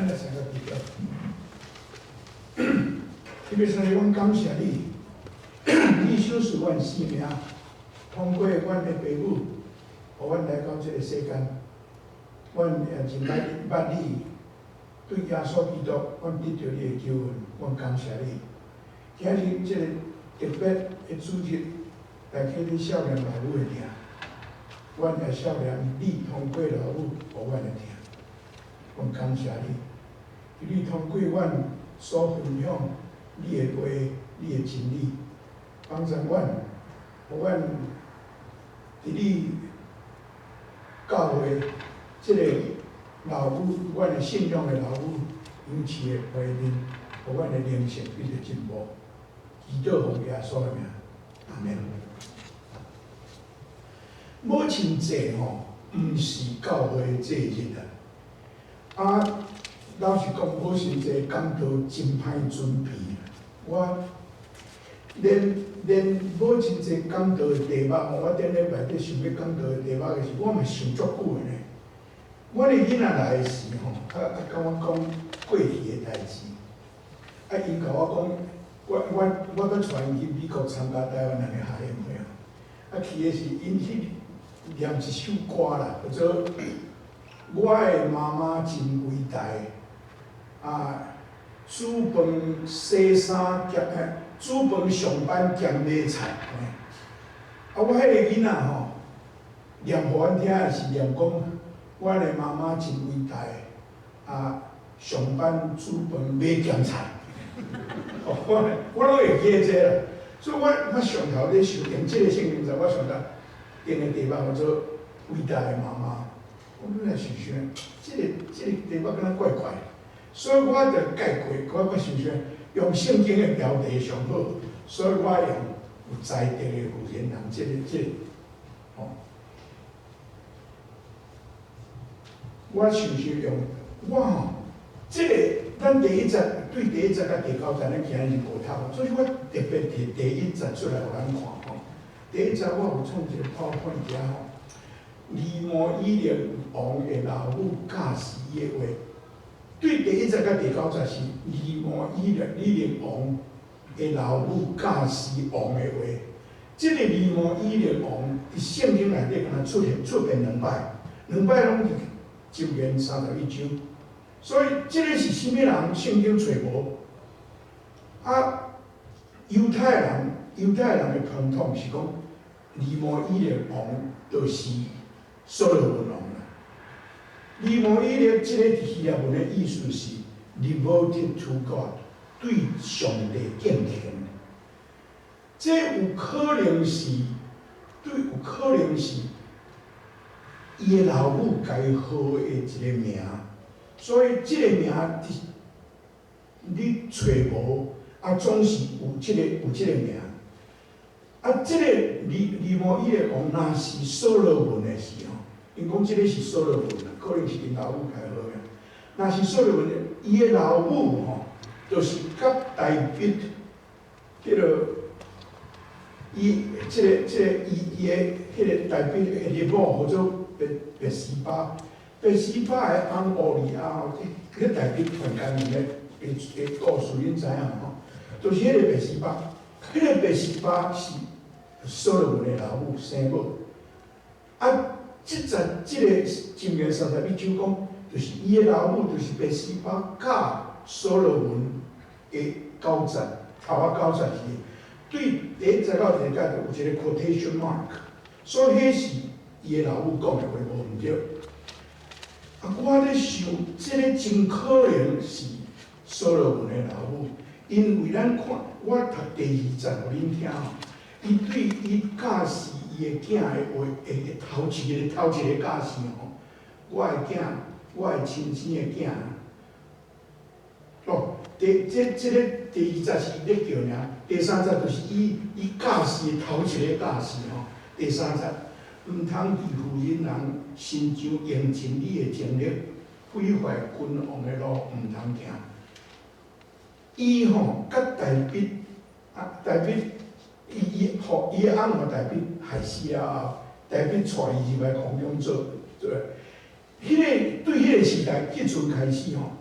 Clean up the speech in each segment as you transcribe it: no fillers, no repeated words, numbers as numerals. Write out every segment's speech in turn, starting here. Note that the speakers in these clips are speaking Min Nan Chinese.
咱來三個祈禱。特別是阮感謝你，你賞賜阮生命，通過阮的爸母，予阮來到這個世間。阮也真捌捌你，對耶穌基督，阮得著你的救恩，阮感謝你。今日這個特別的主日，來去你少年老母的疼，阮也少年你通過老母予阮的疼，阮感謝你。你通過阮所分享你的話、你的真理，幫助阮，予阮佇你教會這个老母，阮的信仰的老母養飼的陪面，予阮的靈性得著進步。祈禱奉耶穌的名，阿門。母親節吼，毋是教會的節日啊。啊，老實講，母親節講道真歹準備。我連母親節講道的題目吼，我頂禮拜佇想欲講道的題目的時，我嘛想足久的呢。阮的囡仔來的時吼，啊啊，共我講過去的代誌，啊，𪜶共我講，我閣帶𪜶去美國參加台灣人的夏令會啊，啊去的時，𪜶去念一首歌啦，叫做《我的媽媽真偉大》，啊，煮飯、洗衫兼煮飯、上班兼買菜。啊，我彼個囡仔吼，念予阮聽的是念講，我的媽媽真偉大，啊，上班煮飯買鹹菜。哦，我攏會記得這啦，所以我上頭咧想用這個聖經節，我上頭定的題目叫做偉大的媽媽。我本來想想，這個題目敢若怪怪，所以我就概括，我想想用聖經的標題上好，所以我用有才德的婦人這個，吼。我想想用我吼，這個咱第一節對第一節佮第九節，咱今日是無讀，所以我特別提第一節出來予咱看吼。第一節我有創一個 PowerPoint 遐吼，利摩以勒王的老母教示伊的話，對第一節佮第九節是利摩以勒以勒王的老母教示王的話。這個利摩以勒王佇聖經內底敢若出現兩擺，兩擺攏佇箴言31章，所以這个是啥物人？聖經揣無。啊，猶太人的傳統是講，利摩以勒王就是所羅門王啦。利摩以勒這個希臘文的意思是 devoted to God，對上帝敬虔。這有可能是，對，有可能是伊的老母共伊號的一個名，所以這個名佇你揣無，啊，總是有這個名。啊，這個利摩以勒王若是所羅門的時候，𪜶講這个是所羅門啦，可能是𪜶老母共伊號名。若是所羅門的，伊的老母吼，就是佮大衛彼个，伊這個伊的彼个大衛的某號做拔示巴，拔示巴的翁烏利亞吼，這個大衛傳家己的故事恁知影吼？就是彼个拔示巴，彼个拔示巴是所羅門的老母生母。啊，這節這个箴言31章講，就是伊的老母就是拔示巴教所羅門的九節，頭仔九節是對第一節到第二節就有一個 quotation mark，所以彼是伊的老母講的話無毋對。啊，我咧想，這个真可能是所羅門的老母，因為咱看我讀第二節予恁聽吼，伊對伊教示伊的囝的話，會頭一个教示吼，我的囝，我的親生的囝。哦，這個第二節是咧叫爾，第三節就是伊教示的頭一个教示吼。第三節，毋通佇婦人人身上用盡你的精力，毀壞君王的路，毋通行。伊吼佮大衛啊，大衛伊伊予伊的翁予大衛害死了後，大衛帶伊入來皇宮做，彼个對彼个時代彼陣開始吼，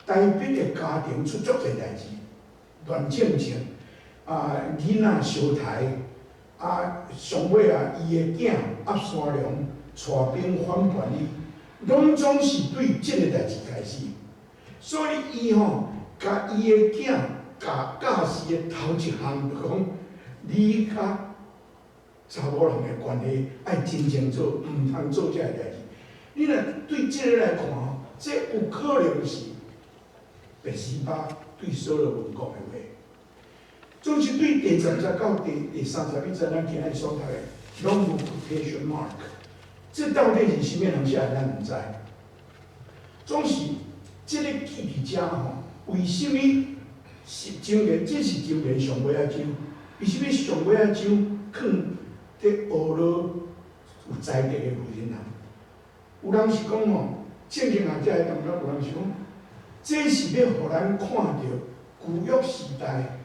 大衛的家庭出足濟代誌，亂性情，啊，囡仔相刣，啊，上尾啊，伊的囝押沙龍帶兵反叛伊，攏總是對這个代誌開始。所以伊吼，共伊的囝教教示的頭一項就講，你佮查某人的關係愛真清楚，毋通做這个代誌。你若對這个來看吼，這有可能是拔示巴對所羅門講的話。總是對第十節到第31節，咱今仔日所讀的，攏無 quotation mark。這到底是啥物人寫的，咱毋知。總是這个記佇遮吼，為啥物是箴言？這是箴言上尾仔章。為啥物上尾仔章囥佇呵咾有才德的婦人？有人是講吼，聖經學者當中有人是講，這是欲予咱看著舊約時代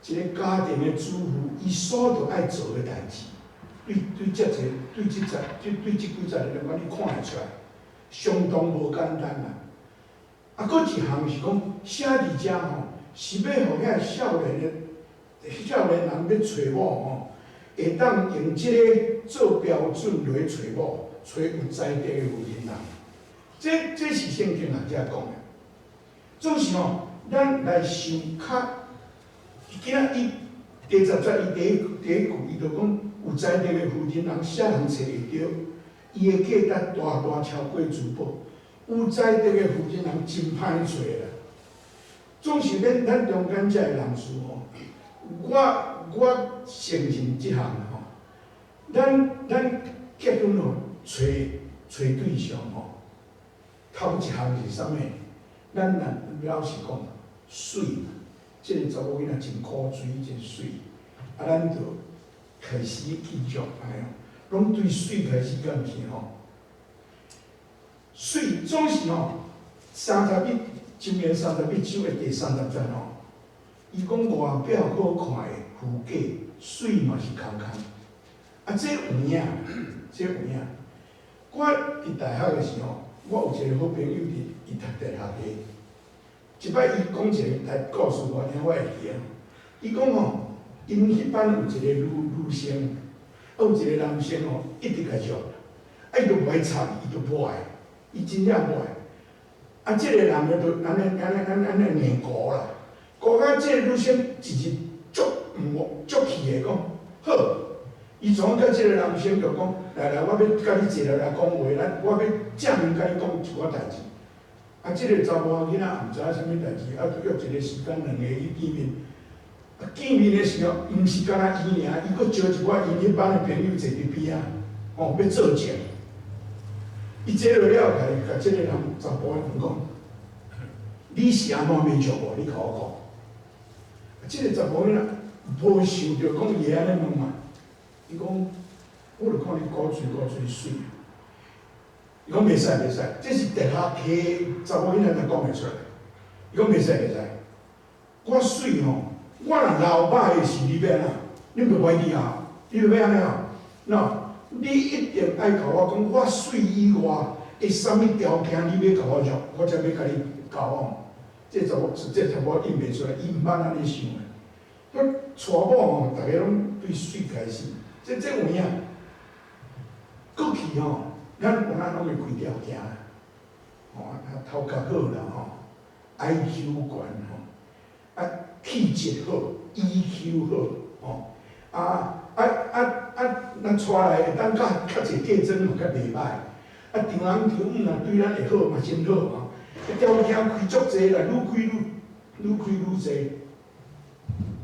一个家庭的主婦，伊所著愛做的代誌。對對，這個對這節，對對這幾節來講，你看會出來，相當無簡單啦。啊，閣一項是講寫佇遮吼，是欲予遐少年的少年人欲揣某吼，會當用這个做標準來揣某，揣有才德的婦人。這是聖經學者講的。總是吼，咱來想較，今仔伊第十節伊第一句伊就講有才德的婦人，人啥人揣會著？伊的價值大大超過珠寶。有才德的婦人真歹揣啦。總是咱中間遮的人士吼，我承認這項吼，咱結婚吼，揣揣對象吼，頭一項是啥物？咱若老實講，媠嘛，這个查某囡仔真古錐，真媠，啊，咱就開始繼續按呢，攏對媠開始感去吼。媠總是吼，31箴言31章的第30節吼，伊講外表好看的虛假，媠嘛是空空。啊，這有影，這有影。我佇大學的時候，我有一個好朋友佇伊讀哲學的。一擺伊講一个代故事，我聽我會記啊。伊講吼，𪜶彼班有一个女生，啊有一个男生吼，一直共約，啊伊就無愛插伊，伊就無愛，伊真正無愛。啊，這个男的就按呢按呢按呢按呢硬顧啦，顧到這个女生一日足毋足氣的講，好，伊總佮這个男生就講，來來，我欲共你坐落來講話，咱我欲正面共你講一寡代誌。啊，這个查某囡仔毋知影啥物代誌，啊，就約一個時間，兩個去見面。啊，見面的時候，毋是干焦伊爾，伊閣招一寡𪜶彼班的朋友坐佇邊仔，吼，欲作證。伊坐落了，共這个人查埔問講：你是按怎欲約我？你共我講。這个查埔囡仔無想著講伊會按呢問嘛。伊講：我就看你古錐古錐媠。伊講袂使袂使，這是哲學系查某囡仔才講會出來。伊講袂使袂使，我媠吼，我若流目的時，你欲按怎？你毋著歪佇啊？你著欲按呢啊？喏，你一定愛共我講，我媠以外的啥物條件，你欲共我約，我才欲共你交往。這查某應袂出來，伊毋捌按呢想的。我娶某吼，逐个攏對媠開始，這有影。過去吼，咱有哪攏會開條件啦，吼啊頭殼好啦吼，IQ 懸吼，啊氣質好，EQ 好，吼，啊啊啊啊，咱娶來會當較較濟嫁妝嘛較袂歹，啊丈翁丈母若對咱會好嘛真好吼，條件開足濟啦，愈開愈愈開愈濟，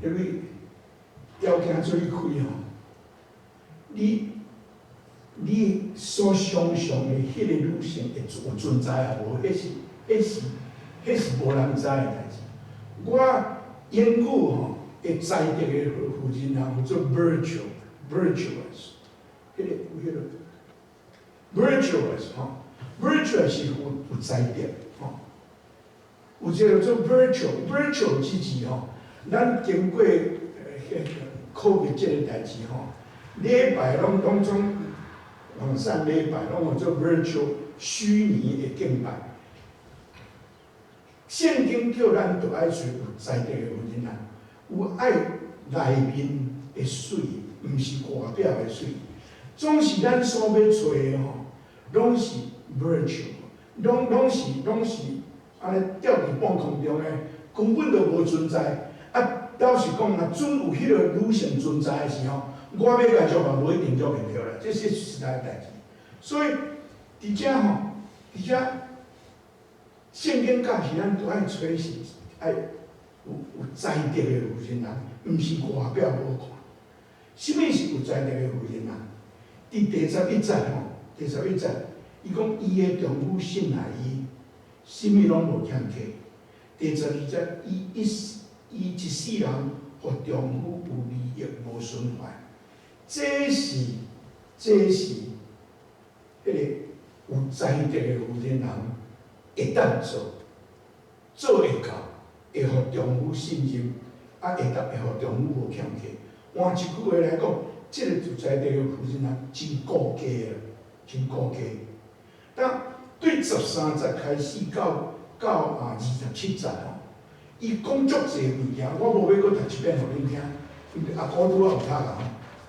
因為條件做去開吼，你所想象的彼个女性會有存在抑無？彼是無人知的代誌。我英語吼會才德的婦人人叫做 virtue，virtuous，彼个 virtuous 吼，virtuous 是有才德吼，有一个叫做 virtual，virtual 這字吼，咱經過考慮這个代誌吼，禮拜攏總。網上禮拜攏有做 virtual 虛擬的敬拜，聖經叫咱著愛揣有才德的婦人，有愛內面的媠，毋是外表的媠。總是咱所欲揣的吼，攏是 virtue，攏是按呢吊佇半空中的，根本就無存在。啊，老實講，若準有彼个女性存在的時候，我欲共祝嘛無一定祝會著啦，這是實在的代誌。所以，佇遮吼，佇遮聖經教示咱，著愛揣是愛有才德的婦人，毋是外表好看。啥物是有才德的婦人？佇第十一節吼，第十一節，伊講伊的丈夫信賴伊，啥物攏無欠缺。第十二節，伊一世人，予丈夫有利益無損壞。這是彼個有才德的婦人會當做，做會到，會予丈夫信任，啊，會當會予丈夫無欠缺。換一句話來講，這个有才德的婦人真顧家啦，真顧家。當對十三節開始到27節吼，伊講足濟物件，我無欲閣讀一遍予恁聽，因為阿哥拄仔有讀啊吼。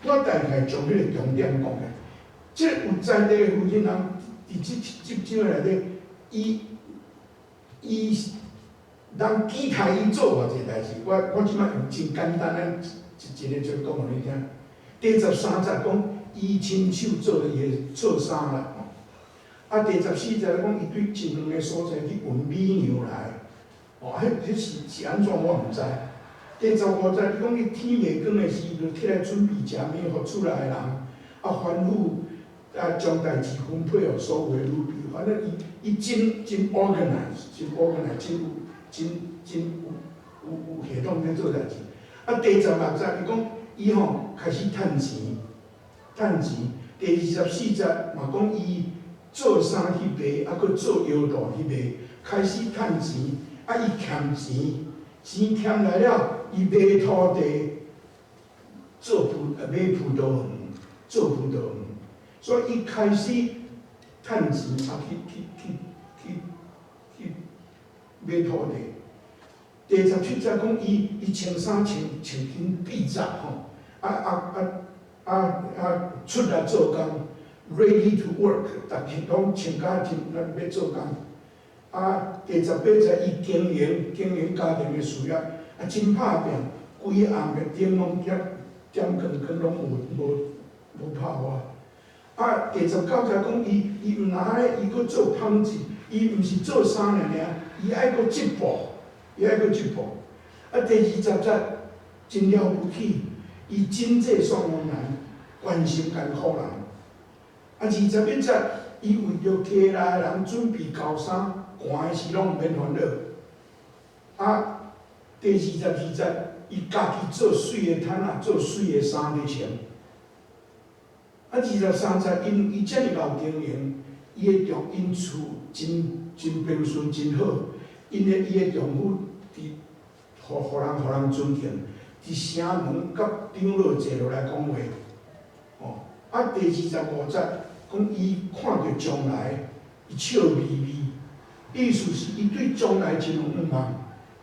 我大概將彼个重點講起來。這个有才德的婦人，佇這章內底，伊人期待伊做偌濟代誌，我這擺用真簡單的一個就講予恁聽。第十三節講，伊親手做伊的做衫啦，吼。啊，第十四節講，伊對真遠的所在去運米糧來，哦，彼是按怎我毋知。第十五節伊講，伊天未光的時，就起來準備食物，予厝內的人，啊，吩咐啊，將代誌分配予所有的女婢，反正伊真 organize，真 organize，真有真真有系統咧做代誌。啊，第十六節伊講，伊吼開始趁錢，趁錢。第二十四節嘛講伊做衫去賣，啊，閣做腰帶去賣，開始趁錢。啊，伊儉錢，錢儉來了，伊買土地買葡萄園，做葡萄園。所以伊開始趁錢，啊，去買土地。第十七節講伊穿衫穿緊筆直吼，啊，出來做工，ready to work，逐日攏穿甲真欲做工。啊，第十八節伊經營家庭的事業，啊，真拍拚，規暗的燈攏點點光光攏無拍活。啊，第十九節講伊毋若咧，伊閣做紡織，伊毋是做衫爾爾，伊愛閣織布，伊愛閣織布。啊，第二十節真了不起，伊賑濟喪亡人，關心艱苦人。啊，二十一節，伊為著家內人準備厚衫，寒的時攏毋免煩惱。啊，第二十二節，伊家己做媠的毯仔，做媠的衫咧穿。啊，二十三節，因伊遮爾𠢕經營，伊的丈𪜶厝真平順，真好。伊的丈夫佇，予人尊敬，佇城門佮長老坐落來講話。哦，啊，第二十五節講伊看著將來，伊笑眯眯，意思是伊對將來真有向望。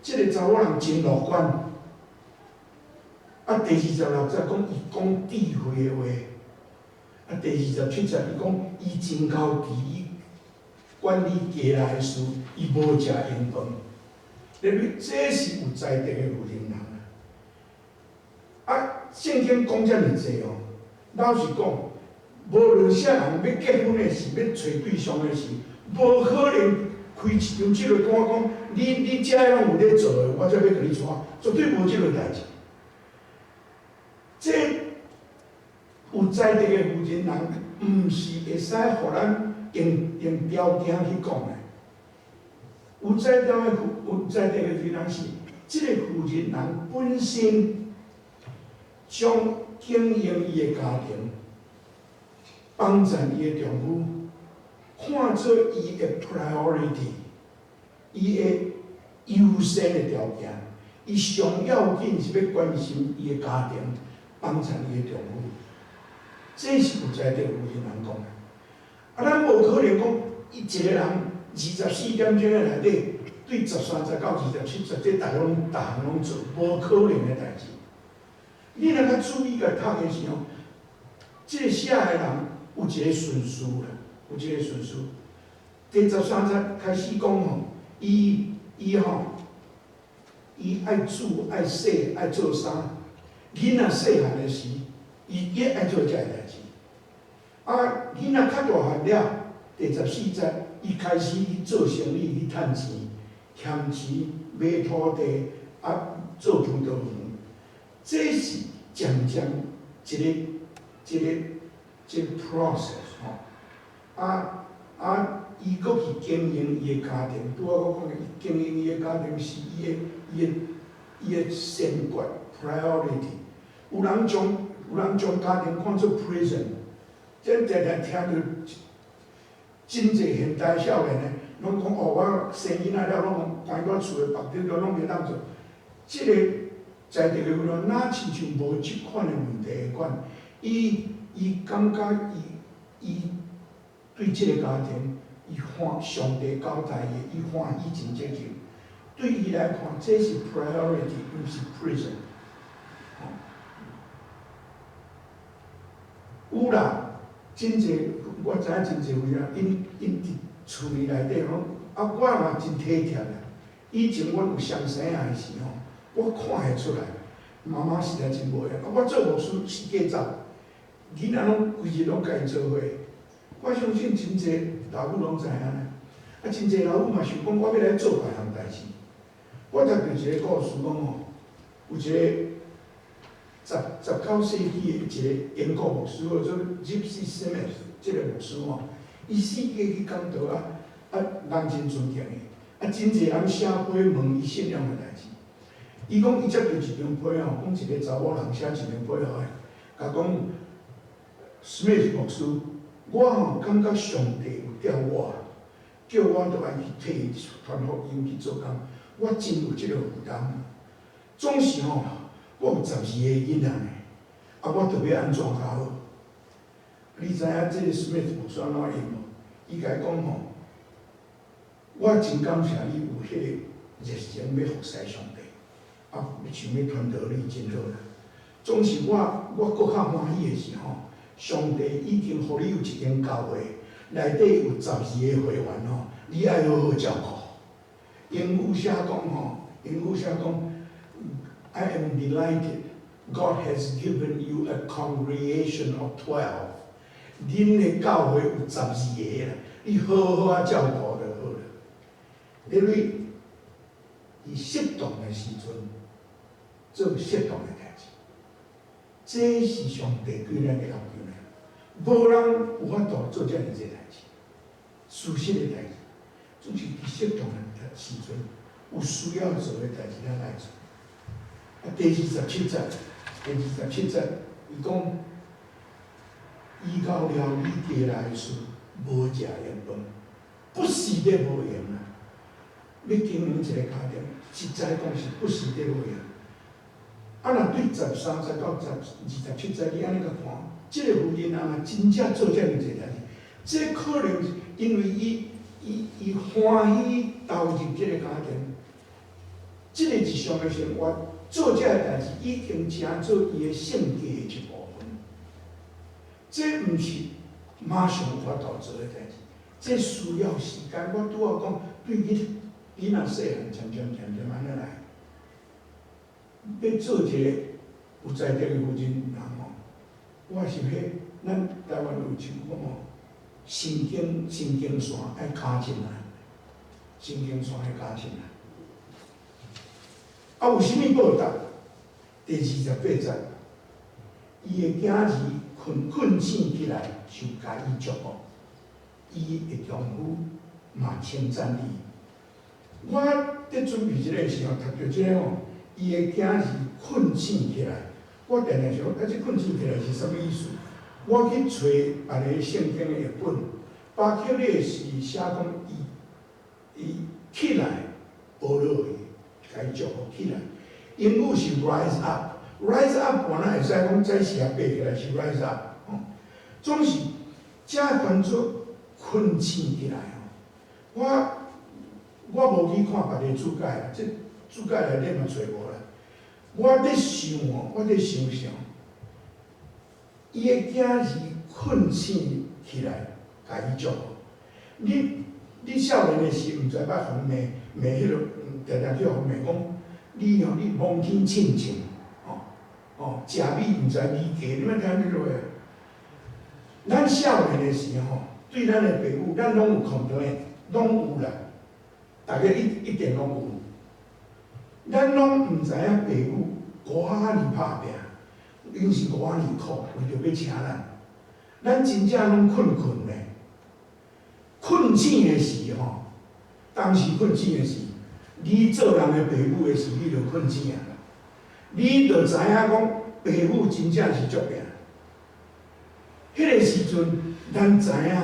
這个查某人真樂觀。啊，第二十六節講伊講智慧的話。啊，第二十七節伊講伊真𠢕治理管理家內的事，伊無食閒飯。因為這是有才德的婦人。啊，聖經講遮爾濟哦，老實講，無論啥人欲結婚的時，欲揣對象的時，無可能開一張這个單講，你這攏有咧做的，我才欲共你娶，絕對無這个代誌。這有才德的婦人，毋是會使予咱用條件去講的。有才德的婦人是，這个婦人本身將經營伊的家庭，幫贊伊的丈夫，看做伊的 priority，伊的優先的條件。伊上要緊是欲關心伊的家庭，幫贊伊的丈夫。這是有才德婦人講的。啊，咱無可能講，伊一个人24點鐘的內底，對13節到27節，這逐項攏逐項攏做，無可能的代誌。你若較注意共讀的時候，這個寫的人有一個順序啦，有一個順序。第13節開始講吼，伊吼，伊愛煮、愛洗、愛做衫。囡仔細漢的時，伊也愛做這個代誌。啊，囡仔較大漢了，第14節，伊開始去做生意，去趁錢，欠錢買土地，啊，做葡萄園。這是漸漸一個 process 吼。啊啊，伊閣去經營伊的家庭，拄仔我講的，伊經營伊的家庭是伊的先決 priority。有人將家庭看做 prison，這定定聽著真濟現代少年的，攏講哦，我生囡仔了，攏關佇厝的縛佇攏袂當做。這個在這個有哪親像無這款的問題款，伊感覺伊對這個家庭，伊歡上帝交代伊，伊歡喜真責任。對伊來看，這是 priority，毋是 prison。吼，有啦，真濟，我知影真濟有影，𪜶佇厝裡內底吼，啊，我嘛真體貼啦。以前阮有雙生仔的時吼，我看會出來，媽媽實在真無閒。啊，我做牧師四界走，囡仔攏規日攏共𪜶做伙。我相信真濟老母攏知影呢。啊，真濟老母嘛想講，我欲來做別項代誌。我讀著一個故事講吼，有一個19世紀的一個英國牧師，叫做 Gypsy Smith，這個牧師吼，伊四界去講道啊，啊，人真尊敬伊，啊，真濟人寫批問伊信仰的代誌。伊講伊接著一張批吼，講一個查某人寫一張批予伊，共講 Smith 牧師，我吼感覺上帝有調我，叫我著愛去替伊傳福音去做工，我真有這個負擔。總是吼，我有12個囡仔呢，啊，我著欲按怎較好？你知影這個 Smith 牧師按怎應無？伊共伊講吼，我真感謝你有彼個熱誠欲服侍上帝，啊，想欲傳道理真好啦。總是我閣較歡喜的是吼，上帝已經予你有一間教會，內底有十二個會員吼，你愛好好照顧。英語寫講吼，英語寫講，I am delighted God has given you a congregation of 12。恁的教會有十二個啦，你好好仔照顧就好啦。因為佇適當的時陣做適當的代誌，這是上帝對咱的要求呢。無人有法度做遮爾濟代誌，事實的代誌，總是佇適當的時陣有需要做的代誌，咱愛做。啊，第二十七節，第二十七節，伊講，伊到料理雞來時，無食閒飯，不時的無閒啦。欲經營一個家庭，實在講是不時的無閒。啊，若對13節到27節，你按呢共看，這個婦人啊，若真正做遮爾濟代誌，這可能因為伊歡喜投入這個家庭，這個日常的生活做這個代誌，已經成做伊的性格的一部分。這毋是馬上有法度做的代誌，這需要時間。我拄仔講，對囡仔細漢，漸漸漸漸按呢來，欲做一個有才德的婦人人吼，我是彼咱台灣有一句講吼，神經線愛絞進來，神經線愛絞進來。啊，有啥物報答？第28節，伊的囝兒睏睏醒起來，就共伊祝福，伊的丈夫嘛稱讚伊。我佇準備這個時候，讀著這個吼，伊的囝兒睏醒起來，我定定想，啊，這睏醒起來是啥物意思？我去揣別个聖經的譯本，巴克禮是寫講伊起來，學落去，共伊祝福起來。英語是 rise up，rise up 原來會使講早時啊爬起來是 rise up，吼。總是這當做睏醒起來吼，我我無去看別个注解啦，這注解內底嘛揣無啦。我佇想哦，我佇想想，伊的囝兒睏醒起來，共伊祝福。你少年的時，毋知捌予人罵罵彼落，定定去予人罵講，你吼你望天凊凊，吼哦，食米毋知米價，你捌聽這落話？咱少年的時吼，對咱的爸母，咱攏有 complain，攏有啦，逐家一定攏有。咱攏毋知影爸母偌爾拍拚，𪜶是偌爾苦，為著欲請咱，咱真正攏睏睏咧。睏醒的時吼，當時睏醒的時，你做人的爸母的時，你就睏醒啊啦。你就知影講，爸母真正是足拚。彼个時陣，咱知影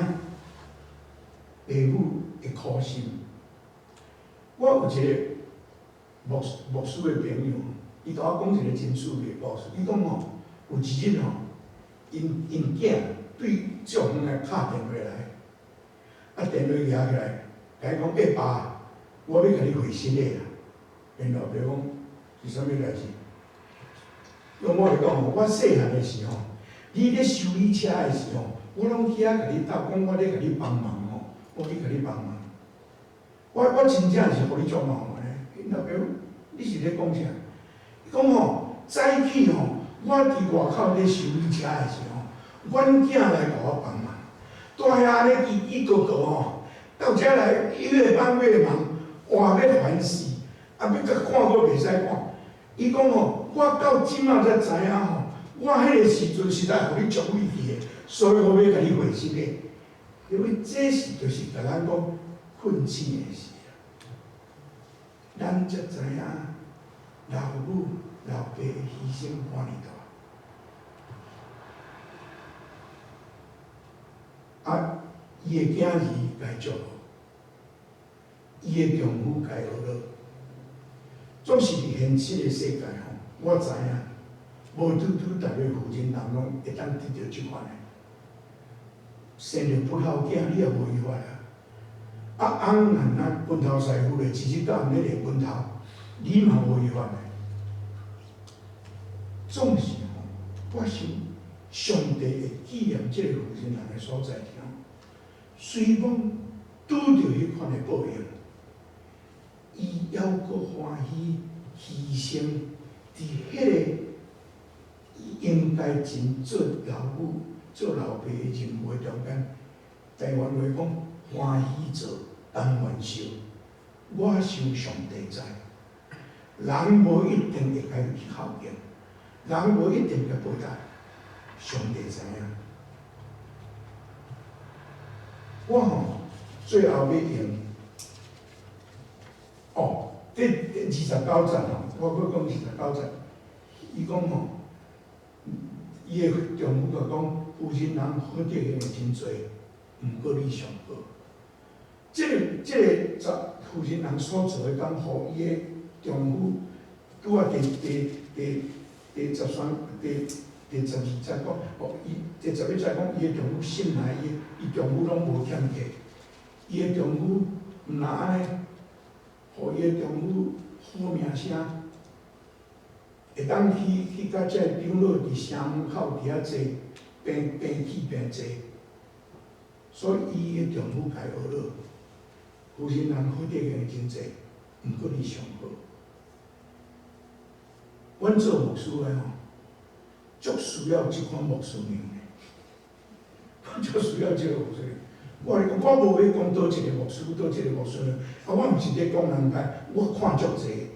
爸母的苦心。我有一个牧師的朋友，伊共我講一个真趣味的故事。伊講吼，有一日吼，𪜶囝對足遠來敲電話來，啊電話舉起來，共伊講：欸爸，我欲共你回信禮啦。𪜶老爸講是啥物代誌？用我來講吼，我細漢的時吼，你咧修理車的時吼，我攏去遐共你鬥，講我咧共你幫忙吼，我去共你幫忙。我真正是予你足麻煩的。𪜶老爸講，你是咧講啥？伊講吼，早起吼，我佇外口咧修理車的時候，阮囝來共我幫忙，蹛遐按呢嘰嘰咕咕吼，到遮來越幫越忙，活欲煩死，啊欲共趕閣袂使趕。伊講吼，我到這馬才知影吼，我彼个時陣實在予你足委屈的，所以我欲共你回信禮。因為這是就是共咱講睏醒的時啊，咱才知影老母老爸犧牲偌爾大。啊，伊的囝兒共祝福，伊的丈夫共呵咾。總是佇現實的世界吼，我知影，無拄拄逐个婦人人攏會當得著這款的。生著不孝囝，你也無辦法啊。啊，翁若若拳頭師傅咧，一日到暗咧練拳頭，你嘛無辦法的。總是吼，我想上帝會紀念這個婦人人的所在是吼，雖罔拄著彼款的報應，伊猶閣歡喜犧牲佇彼个伊應該盡做老母、做老爸的任務的中間，台灣話講歡喜做，甘願受。我想上帝知，人無一定會共伊孝敬，人無一定會報答，上帝知影。我吼最後欲用，哦，這29節吼，我閣講29節，伊講吼，伊的丈夫共講，婦人人好德行的真濟，毋過你上好。這個查婦人人所做的，敢予伊的丈夫拄仔第13、第12節講，哦，伊第11節講，伊的丈夫信賴伊，伊丈夫攏無欠債，伊的丈夫毋若按呢，予伊的丈夫好名聲，會當去佮這个長老佇城門口佇遐坐，邊邊去邊坐，所以伊的丈夫共呵咾，婦人人好德行的真濟，毋過你上好。阮做牧師的吼，足需要這款牧師娘的，阮足需要這个牧師娘。我共你講，我無欲講佗一個牧師，佗一個牧師娘，啊，我毋是咧講人歹，我看足濟。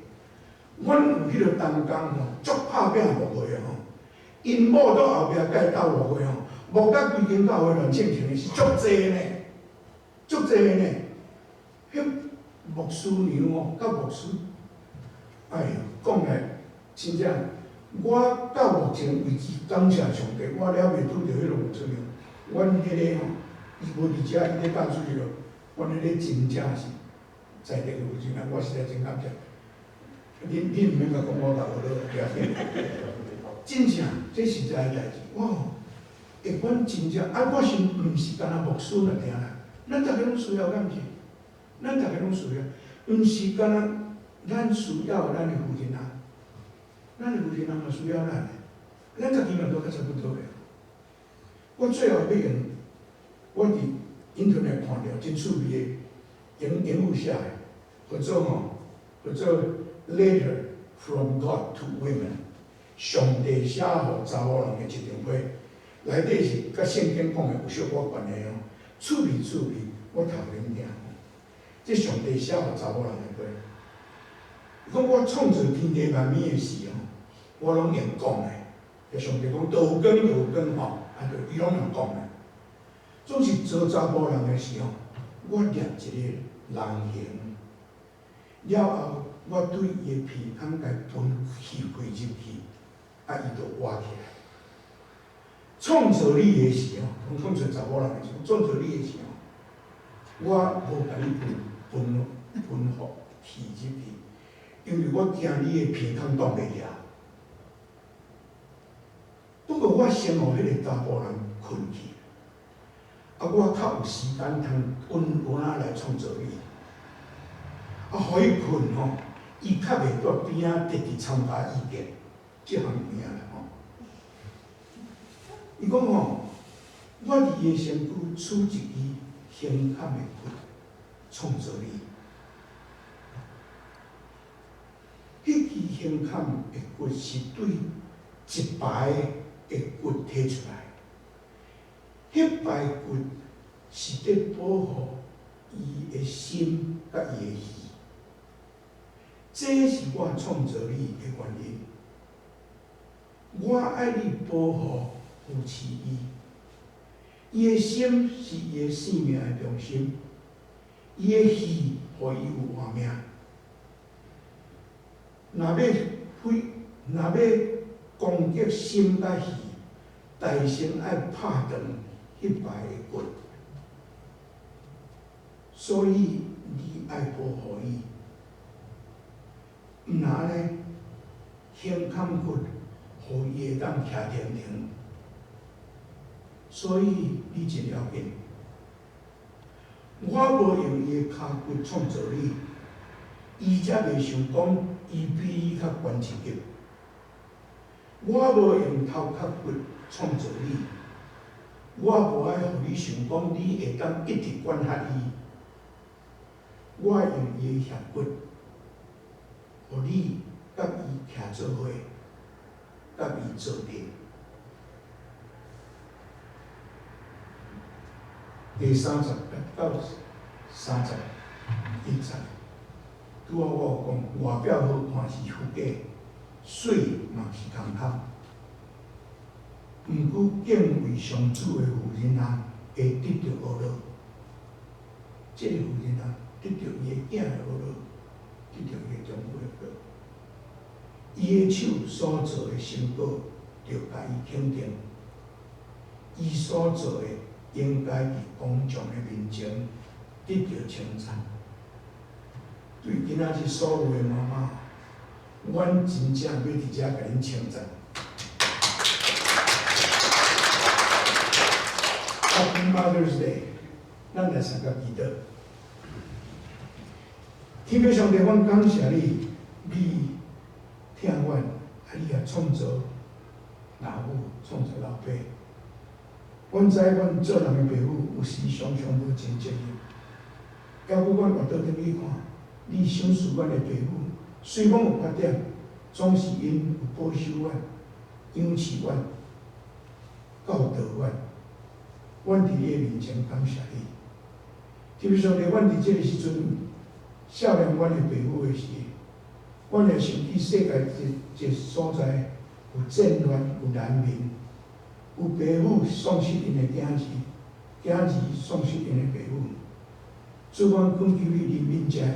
阮有彼个同工吼，足拍拚牧會的吼，𪜶某佇後壁共伊鬥牧會吼，牧甲規間教會亂清清的，是足濟呢，足濟呢。彼牧師娘吼，佮牧師，哎喲，講來真正，我到目前為止感謝上帝，我了未拄著彼个牧師娘。阮彼个吼，伊無佇遮，伊咧教出去咯。阮彼个真正是在地的負責人，我實在真感謝。恁毋免共講我共呵咾，不要緊。真正，這實在的代誌，我吼會阮真正啊，我想毋是干焦牧師爾爾啦，咱逐个攏需要，敢毋是？咱逐个攏需要。毋是干焦咱需要咱的婦人啊，咱的婦人嘛需要咱的，咱家己嘛都較差不多的。我最後欲用，我佇 internet 看著真趣味的英英語寫的，叫做吼，叫做 Letter from God to Women，上帝寫予查某人的一張批，內底是佮聖經講的有小可關係哦，趣味趣味，我讀予恁聽。這上帝寫予查某人的批，伊講我創造天地萬物的時吼，我攏用講的，就上帝講都有光就有光吼，啊，就伊攏用講的。總是做查埔人的時候，我捏一個人形，了後我對伊的鼻孔共噴氣氣入去，啊，伊就活起來。創造你的時候，講創造查某人的時候，創造你的時候，我無共你噴噴噴予氣入去，因為我驚你的鼻孔擋袂牢。不過我先予彼個查埔人睏去，啊，我較有時間通溫溫仔來創造你。啊，予伊睏吼，伊較袂佇邊仔直直參加意見，這項有影啦吼。伊講吼，我佇伊的身軀取一支胸坎的骨，創造你。彼支胸坎的骨是對一排的骨提出來，彼排骨是佇保護伊的心佮伊的氣。這是我創造你的原因。我愛你保護扶持伊，伊的心是伊的生命的中心，伊的氣予伊有活命。若欲飛，若欲攻擊心佮氣，代先愛拍斷彼排的骨。所以你愛保護伊，毋若按呢，胸坎骨，予伊會當徛停停。所以你真要緊。我無用伊的跤骨創造你，伊才袂想講伊比你較懸一級。我無用頭殼骨創造你，我無愛予你想講你會當一直管轄伊。我用伊的額骨，予你佮伊徛做伙，佮伊做陣。第30到31節，拄仔我有講，外表好看是虛假，媠嘛是空空。毋過敬畏上主的婦人啊，會得著呵咾。這個婦人啊，得著伊的囝的呵咾，得著伊的丈夫的呵咾。伊的手所做的成果，著共伊肯定。伊所做的，應該佇公眾的面前得著稱讚。對今仔日所有的媽媽，阮真正欲佇遮共恁稱讚。Happy Mother's Day！咱來相共祈禱。天父上帝，阮感謝你，你疼阮，啊，你也創造老母，創造老爸。阮知阮做人的爸母有時常常無盡責任，猶閣阮活倒轉去看，你賞賜阮的爸母，雖講有缺點，總是𪜶有保守阮、養飼阮、教導阮。阮佇你的面前感謝你。天父上帝，阮佇這个時陣想念阮的爸母的時，阮會想起世界一一所在有戰亂、有難民。有爸母喪失𪜶的囝兒，囝兒喪失𪜶的爸母。主，阮懇求你憐憫這人，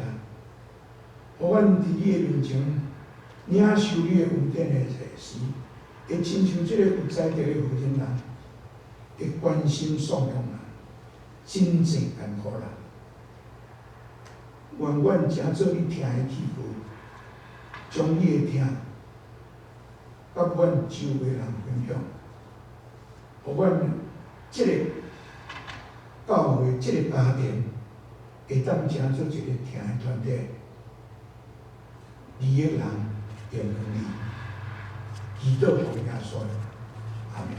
予阮佇你的面前領受你的恩典的時，會親像這個有才德的婦人人，會關心喪養人，真濟艱苦人。願阮成做你疼的器具，將你的疼佮阮周圍人分享。予阮這個教會、這個家庭，會當成做一個疼的團體。2億人用兩字，祈禱奉耶穌，阿門。